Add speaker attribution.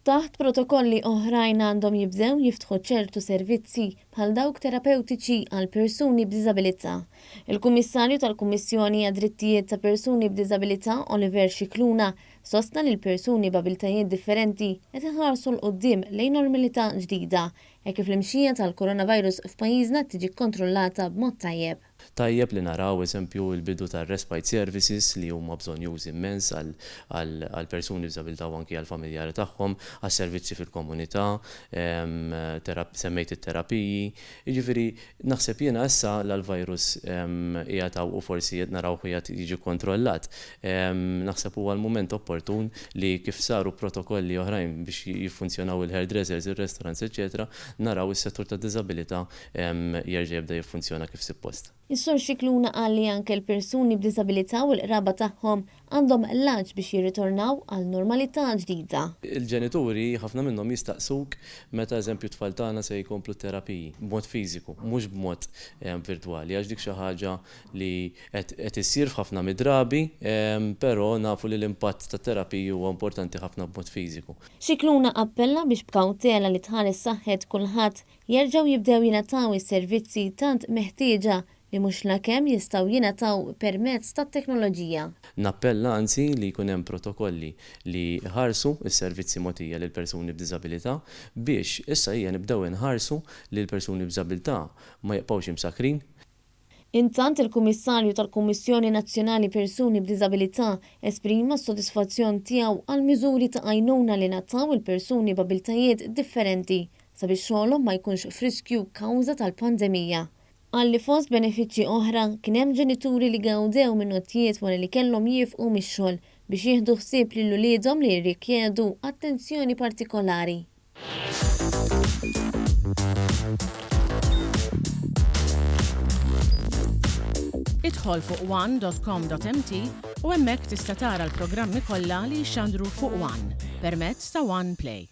Speaker 1: Taħt protokolli oħrajn għandhom jibdew jiftħu ċertu servizzi bħal dawk terapewtiċi għal persuni b'diżabilità. Il-Kummissarju tal-Kummissjoni għad-Drittijiet ta' Persuni b'Diżabilità Oliver Scicluna sostna li l-persuni b'abiltajiet differenti qed iħarsu 'l quddiem lejn normalità ġdida hekk kif l-imxija tal-coronavirus f'pajjiżna tiġi kkontrollata b'mod tajjeb.
Speaker 2: Tajjeb li naraw, eżempju, il-bidu tar-respite services li huma bżonnjużi immens għal persuni b'diżabilità u anki għall-familjari tagħhom, għas-servizzi fil-komunità, semmejt it-terapiji. Jiġifieri, naħseb jiena issa la l-virus qiegħed hawn u forsi qed narawh qiegħed jiġi kkontrollat, naħseb huwa l-mument opportun li kif saru protokolli oħrajn biex jiffunzjonaw il-hairdressers, ir-restaurants, eċċetera, naraw is-settur tad-diżabilità jerġa' jibda jiffunzjona kif sippost.
Speaker 1: Is-Sur Scicluna qal li anke l-persuni b'diżabilità u l-qraba tagħhom għandhom l-għatx biex jirritornaw għal normalità ġdida.
Speaker 2: Il-ġenituri, ħafna minnhom jistaqsuk meta eżempju t-tfal tagħna se jkomplu t-terapiji, b'mod fiżiku, mhux b'mod virtwali, għax dik xi ħaġa li qed issir f'ħafna mid-drabi, però nafu li l-impatt tat-terapiji huwa importanti ħafna b'mod fiżiku.
Speaker 1: Scicluna appella biex b'kawtela li tħares saħħet kulħadd jerġgħu jibdew jingħataw is-servizzi tant meħtieġa li mhux lakemm jistgħu jingħataw permezz tat-teknoloġija.
Speaker 2: Nappella anzi li jkun hemm protokolli li jħarsu s-servizzi mogħtija lil persuni b'diżabilità biex issa ejja nibdew inħarsu li l-persuni b'diżabilità ma jibqgħux imsakkrin.
Speaker 1: Intant, il-Kummissarju tal-Kummissjoni Nazzjonali Persuni b'Diżabilità esprima s-sodisfazzjon tiegħu għall-miżuri ta' għajnuna li ngħataw il-persuni b'abiltajiet differenti sabiex xogħolhom ma jkunx f'riskju kawża tal-pandemija. Qal li fost benefiċċji oħra kien hemm ġenituri li gawdew minn għotjiet wara li kellhom jiefqu mix-xogħol biex jieħdu ħsieb lil uliedhom li jirrikjedu attenzjoni partikolari.
Speaker 3: Idħol fuq one.com.mt u hemmhekk tista' tara l-programmi kollha li jixxandru fuq One permezz ta' One Play.